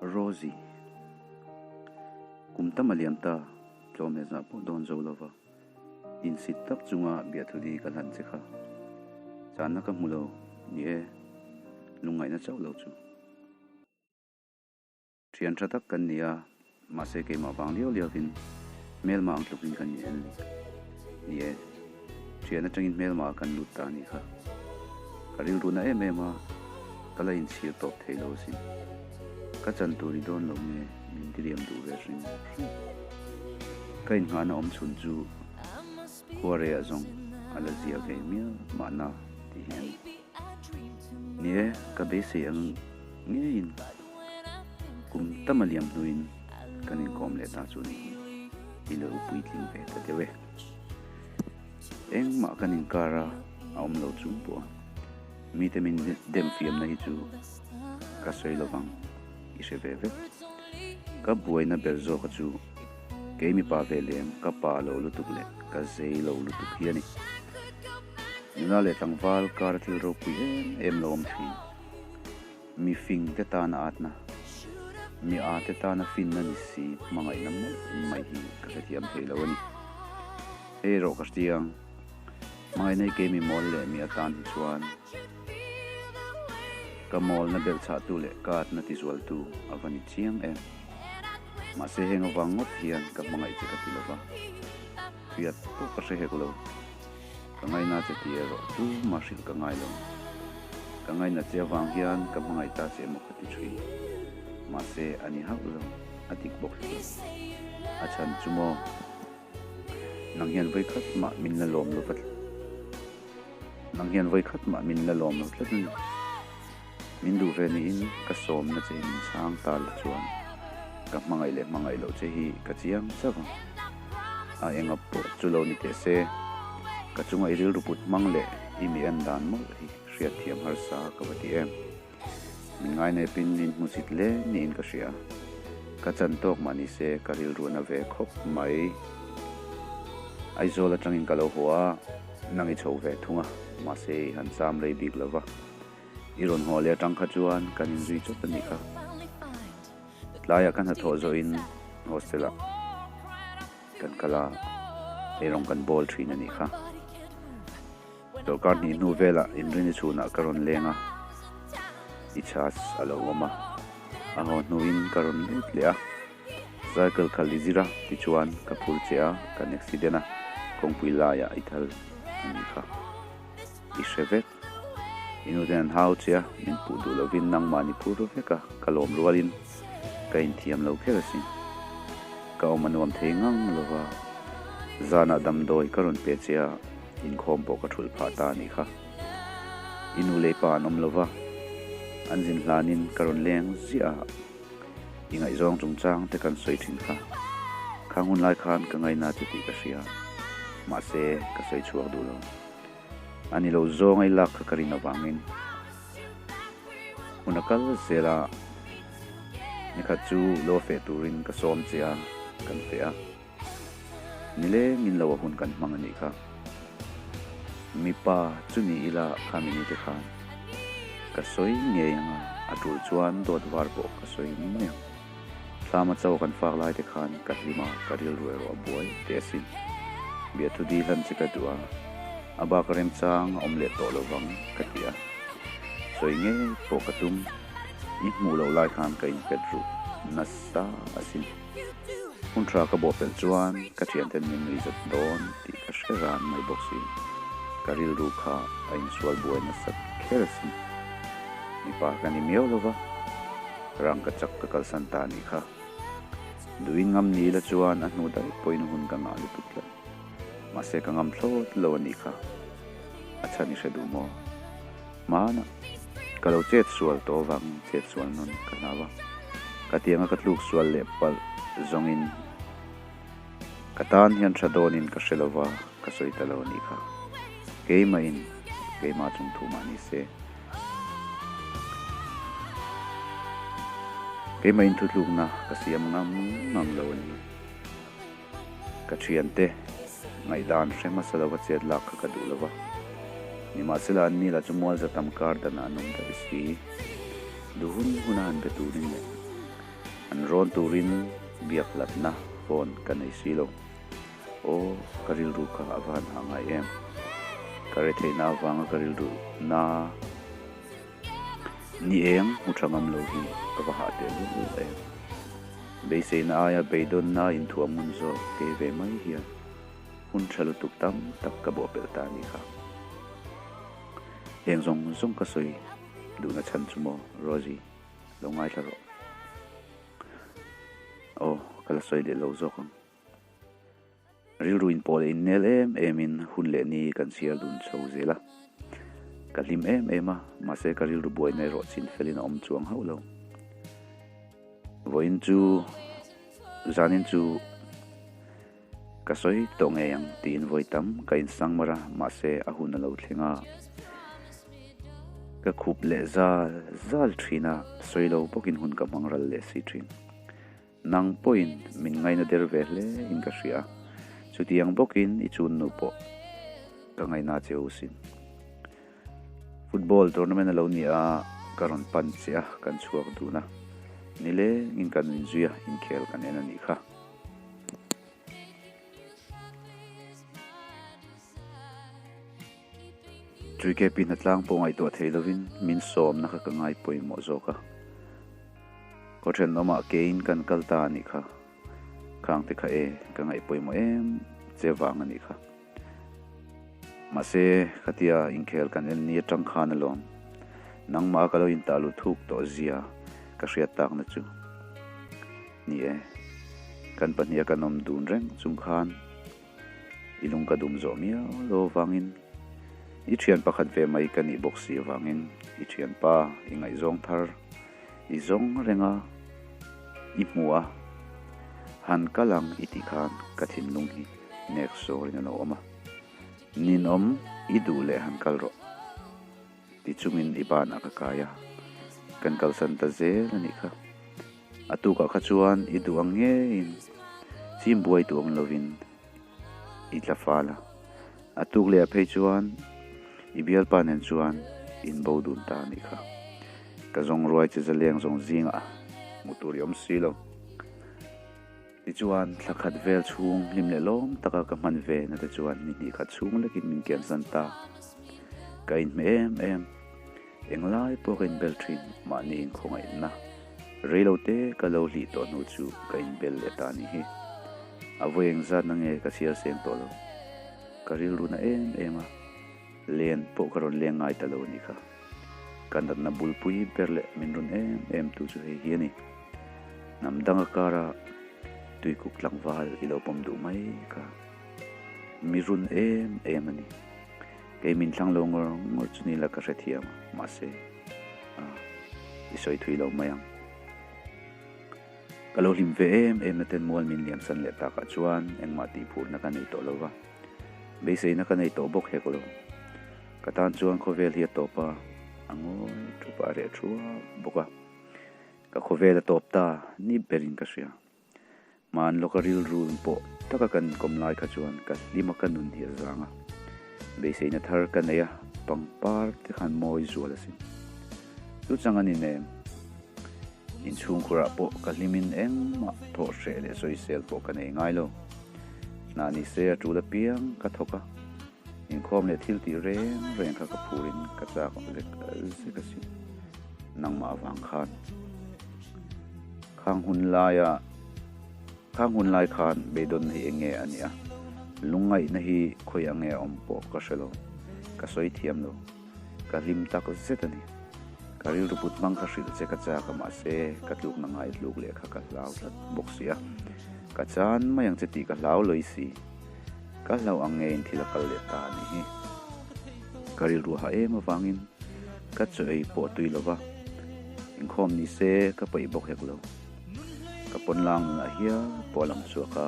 Rosie. Kum tam a liam ta, tlawm leh zah pawh dawn zo lova insit tak chunga biathudi ka hlan che kha. Channa ka hmu lo, ni e, lungngaihna chauh lo chu. Thian tha tak kan ni a, mahse keimah vang liau liauin hmelma ang tlukin kan in en ni. Ni e, thian atangin hmelma ah kan lut ta a nih kha. Ka rilru na em em a, ka la inchhir tawp thei lo asin. Ka chan tur i dawn lo nge min diriam duh ve hrim hrim. Ka inngahna awm chhun chu khuarei-ah zawng a la zia ve mial mahna tih hi a ni. Ni e, ka beisei ang ngeiin kum tam a liam hnuin kan inkawm leh ta chu ni hi i lo puitling ve ta deuh e. Engmah kan inkar a a awm lo chung pawh a, mite min dem fiamna hi chu ka sawi lovang i hre ve vek. Ka buaina ber zawka chu kei mipa ve lem ka pa lo lutuk leh ka zei lo lutuk hi a ni. Nula leh tlangval kar a thil ropui em em lo awm thin. Mi fing te tana atna, mi a te tana finna ni si hmangaihna mawlh mai hi ka hrethiam thei lo a ni. Hei erawh ka hriang, hmangaihna hi kei mi mawl leh mi atan hi chuan ka mawlna belhchhahtu leh ka atna tizualtu a va ni chiang em. Mahse heng avang ngawt hian ka hmangaih che ka ti lova, hriat pawh ka hre hek lo. Ka ngaina che tih erawh chu mah hrilh ka ngai lo. Ka ngaina che avang hian ka hmangaih ta che emaw ka ti thin. Mahse a ni hauh lo, a dik bawk hek lo. A chhan chu maw? Nang hian vawikhat mah min la lawm lo va Nang hian vawikhat mah min la lawm lo tlat a ni. Min duh ve niin ka sawmna che hi min chhang ta la chuan ka hmangaih leh hmangaih loh che hi ka chiang chauh ang. A enga pawh chu lo ni teh se, ka chunga i rilru put hmang leh i mi en dan mawlh hi hriatthiam harsa ka va ti em. Min ngainepin min hmusit hle niin ka hria. Ka chan tawk mah ni se ka rilru na ve khawp mai. Aizawl atangin ka lo haw a, nang i chho ve thung a, mahse i han cham rei bik lo va. I rawn haw leh atang kha chuan kan inzui chawp a nih kha. Tlaiah ka hnathawh zawhin hostel ah kan kal a, eirawng kan bawl thin a nih kha. Sorkar hnih hnu velah inrini chhunah ka rawn leng a, i chhas a lo awm a, a haw hnuin ka rawn lut leh a. Cycle khalh i zir a tichuan ka phur che a, kan accident a, kawngpui laiah i thal a nih kha. I hre vek. I nuten an hau che a, min puh duh lovin nangmah ni phur vek a, ka lawm rualin ka inthiam lo kher asin. Ka awm a nuam thei ngang lova, zanah damdawi ka rawn pe che a, inkhawm pawh ka thulh phah ta a nih kha. I nu leh i pa an awm lova, an zin hlanin ka rawn leng ziah a, i ngaihzawng chungchang te kan sawi thin kha. Khang hun lai khan ka ngaina che tih ka hria, mahse ka sawi chhuak duh lo. A ni lo zawng ei lak kha ka rin avangin hun a kal zel a, nikhat chu lo feh turin ka sawm che a, kan feh a. Nilengin lo a hun kan hmang a nih kha. Mipa chu ni ila kha minute khan ka sawi ngei ang a, a tul chuan dawt var pawh ka sawi mai ang. Thlama chaw kan fak lai te khan ka hlim a, ka rilru erawh a buai teh asin. Biathu di hlan che ka duh a, a bak remchang a awm leh tawh lo vang ka ti a. Sawi ngei pawh ka tum, i hmuh loh lai khan ka inpet ruh nasa asin. Hun tha ka bawh pelh chuan ka thianten min nui zat dawn tih ka hre ran mai bawk si. Ka rilru kha a insual buai nasat kher asin. Mipa ka ni miau lo va. Rangka chak ka kalsan ta anih kha. Duhin ngam ni ila chuan a hnu daih pawhin hun ka ngah lutuk tlat. Mahse ka ngam thlawt lo anih kha. A chhan i hre duh maw? Hmanah ka lo chet sual tawh avangin chet sual nawn ka hlau a. Ka tianga ka tluk sual leh palh zawngin ka tan hian tha dawnin ka hre lova ka sawi ta lo anih kha. Keimahin keimah chung thu mah ni se. Keimah inthutlukna ka siam ngam ngam lo a ni. Ka thiante ngaihdan hre hmasa lova chet lak kha ka duh lova. Nimahsela an ni lah chu mual za tam kar danah an awm daih si. Duh hun huna han be turin leh. An rawn turin biak hlatna phone ka nei si lo. Aw, ka rilru kha a va han hah ngai em. Ka retheihna avanga ka rilru na ni eng hmu tha ngam lo hi ka va hah teh lul em. Beiseina aia beidawnna inthuam ngun zawk kei ve mai hian hun tha lutuk tam tak ka bawhpelh ta a nih kha. Heng zawng zawng ka sawi duhna chhan chu maw Rosie, lo ngaithla rawh. Aw, ka la sawi leh lo zawk ang. Rilru inpawh leh innel em emin hun leh ni kan chhiar dun chho zel a. Ka hlim em em a, mahse ka rilru buaina erawh chin felin a awm chuang hauh lo. Vawiin chu, zanin chu ka sawi tawh ngei ang tiin vawi tam ka insang mar a, mahse a hun a lo thleng a. Ka khup leh zal zal thin a, sawi lo bawkin hun ka hmang ral leh si thin. Nang pawhin min ngaina der ve hle in ka hria a, chutiang bawkin i chunnu pawh ka ngaina che u sin. Football tournament a lo ni a, ka rawn pan che a, kan chhuak dun a, nilengin kan inzui a, inkhel kan en a nih kha. Tuikepi hnatlang pawh ngaihtuah thei lovin min sawmna kha ka ngai pawimawh zawk a. Khaw thenawmah keiin kan kal ta a nih kha. Khang te kha e, ka ngaih pawimawh em che vang a nih kha. Mahse, khatia inkhel kan en ni atang khan alawm. Nangmah ka lo intah luh thuk tawh zia ka hriat takna chu. Ni e, kan pahniha kan awm dun reng chung khan I lung ka dum zawh miau lo avangin, i thian pakhat ve mai ka nih bawk si avangin i thianpa i ngaihzawng thar i zawng reng a, i hmu a, han kal ang i tih khan ka thinlung hi nek sawrin a lo awm a, ninawm i duh leh han kal rawh ti chungin i banah ka kai a, kan kalsan ta zel a nih kha. A tukah kha chuan i duh ang ngeiin chim buai duh ang lovin i tla fal a. A tuk leh ah phei chuan i bialpa nen chuan in bo dun ta a nih kha. Ka zawng ruai che zaleng zawng zingah hmuh tur i awm si lo. Tichuan thla khat vel chhung hlim leh lawm taka ka hman ve na te chuan ni hnih khat chhung lekin min kiansan ta. Ka inhmeh em em. Englai pawh ka inbel thin, mahni inkhawngaihna reilo te ka lo hlih tawh hnu chu ka inbel leh ta ni hi. A vawi engzatna nge ka chhiar seng tawh lo. Ka rilru na em em a, len pawh ka rawn leng ngai ta lo a ni kha. Ka natna bulpui ber leh min rawn em em tu chu hei hi a ni. Hnam dang a kara tuikuk tlangval i lo pawm duh mai kha mi run em em a ni. Kei min thlang lo ngawr ngawr chu ni la ka hrethiam a, mahse i sawi thui lo mai ang. Ka lo hlim ve em em na ten mual min liamsan leh takah chuan engmah tihphurna ka nei tawh lo va, beiseina ka nei tawh bawk hek lo. Ka tan chuan khawvel hi a tawp a, a ngawi thup a, a reh thuap bawk a. Ka khawvel a tawp ta ni berin ka hria. Hmaan lawka rilru pawh taka kan inkawm lai kha chuan ka hlim a ka nun hi a zang a, beiseina thar ka nei a, pangpar te khan mawi zual asin. Chu chang a ni nem, inchhungkhurah pawh ka hlimin engmah thawh hreh leh sawisel pawh ka nei ngai lo. Hna ni se a tul apiang ka thawk a, inkhawm leh thil tih reng reng kha ka phurin ka chak zek zek asin. Nangmah avang khan. Khang hun laia Khang hun lai khan beidawnna hi eng nge a nia? Lungngaihna hi khawi ang nge a awm pawh ka hre lo. Ka sawi thiam lo. Ka hlim tak zet a ni. Ka rilru put hmang kha hrilh che ka chak a mahse ka tlukna ngai tluk leh kha ka hlau tlat bawk si a. Ka chan mai ang che tih ka hlau lawih si. Ka hlauh ang ngeiin thil a kal leh ta a nih hi. Ka rilru hah em avangin ka chaw ei pawh tui lo va, inkhawm ni se ka peih bawk hek lo. Ka pawn lang nunah hial pawh a lang chhuak a,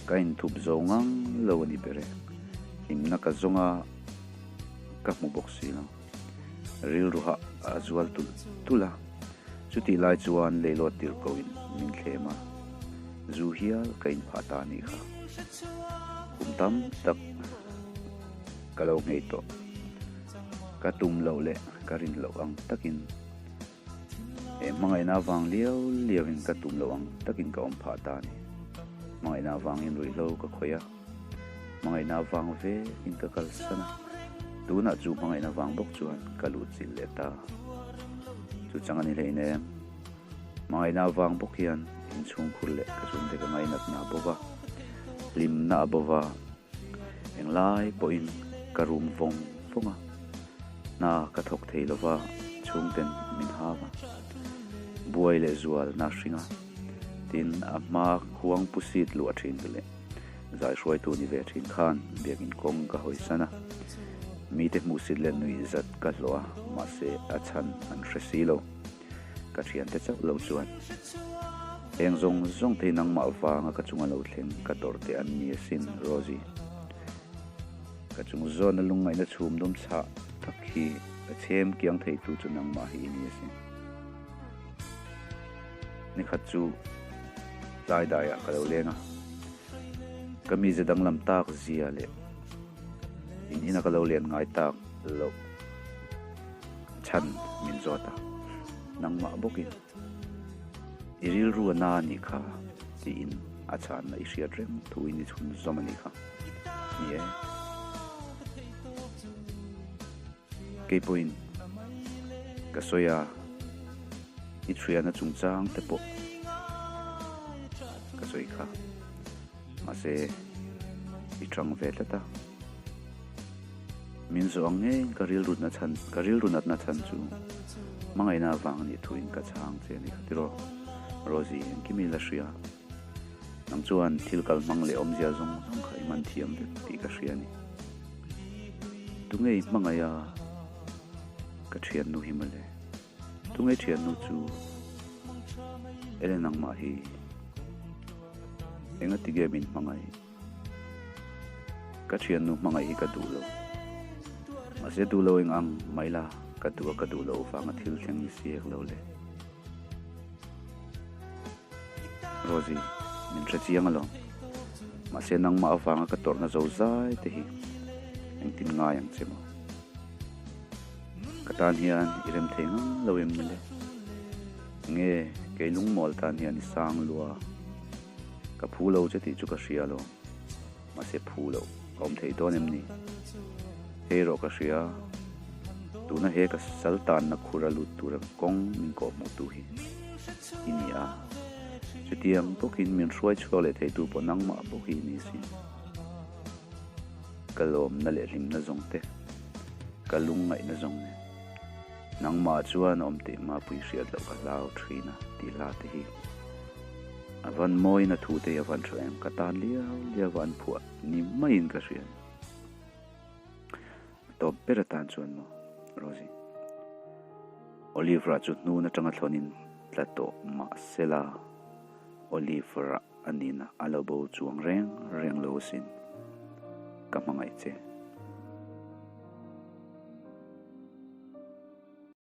ka inthup zo ngang lo a ni ber e. Hlimna ka zawng a, ka hmu bawk si lo. Rilru hah a zual tulh tulh a, chutih lai chuan leilawt tirh koin min thlem a, zu hial ka inphah ta a nih kha. Kum tam tak ka lo nghei tawh. Ka tum loh leh ka rin loh ang takin. He hmangaihna avang liau liauin ka tum loh ang takin ka awm phah ta a ni. Hmangaihna avangin ruihhlo ka khawih a, hmangaihna avang vekin ka kalsan a, tunah chu hmangaihna vang bawk chuan ka luh chilh leh ta. Chu chang a ni hleinem. Hmangaihna avang bawk hian inchhungkhur leh ka chhungte ka ngainatna a bo va, hlimna a bo va, Englai pawhin ka rum vawng vawng a, hna ka thawk thei lova chhungten min hau a, buai leh zual na hring a, tin a hma khuang pu seat luah thin te leh zai hruaitu ni ve thin khan biakin kawng ka hawi san a, mite hmuhsit leh nuih zat ka hlawh a, mahse a chhan an hre si lo. Ka thiante chauh lo chuan eng zawng zawng te hi nangmah vanga ka chunga lo thleng ka tawrh te an ni asin Rosie. Ka chung zawna lungngaihna chhum dawm chhah tak hi ka chhem kiang thei tu chu nangmah hi i ni asin. Nikhat chu tlai daiah ka lo leng a, ka mize danglam tak zia leh in ina ka lo len ngai tak loh. Chhan min zawt a, nangmah bawkin i rilru a na a nih kha tiin a chhanna i hriat reng thuin i chhun zawm a nih kha. Ni e, kei pawhin ka sawi a, i thiana chungchang te pawh ka sawi kha, mahse i tang ve tlat a. Min zawh ang ngeiin ka rilru na chhan, ka rilru natna chhan chu hmangaihna avang a nih thuin ka chhang che a ni kha tiraw? Rosie, engkim i la hria? Nang chuan thil kal hmang leh awmzia zawng zawng kha i hman thiam vek tih ka hria a ni. Tunge i hmangaih a? Ka thiannu hi mawle. Tunge thiannu chu? Ele nangmah hi engatige min hmangaih? Ka thiannu hmangaih hi ka duh lo. Mahse duh lo eng ang mai la, ka duh a ka duh loh vanga thil thleng ni si hek lo le. Rosie, min hre chiang alawm. Mahse nangmah avanga ka tawrhna zo zai te hi engtin ngai ang che maw? Ka tan hian i rem thei ngang lo em ni le? Nge kei lungmawl tan hian i sang lua? Ka phu lo che tih chu ka hria lo, mahse phu loh ka awm thei dawn em ni? Hei erawh ka hria, tuna he ka sal tanna khur a lut tura kawng min kawh hmuh tu hi i ni a, chutiang bawkin min hruai chhuak leh theitu pawh nangmah bawk hi i ni sin. Ka lawmna leh hlimna zawng te, ka lungngaihna zawng nen. Nangmah chuan awm tih mapui hriat loh ka hlau thin a tih hla te hi a van mawiin a thu te hi a van tha em, ka tan liau liau a an phuah ni maiin ka hria. A tawp ber atan chuan maw Rosie. Olive rah chu hnun atanga thlawnin tla tawh mahsela Olive rah a nihna a lo bo chuang reng reng lo asin. Ka hmangaih che.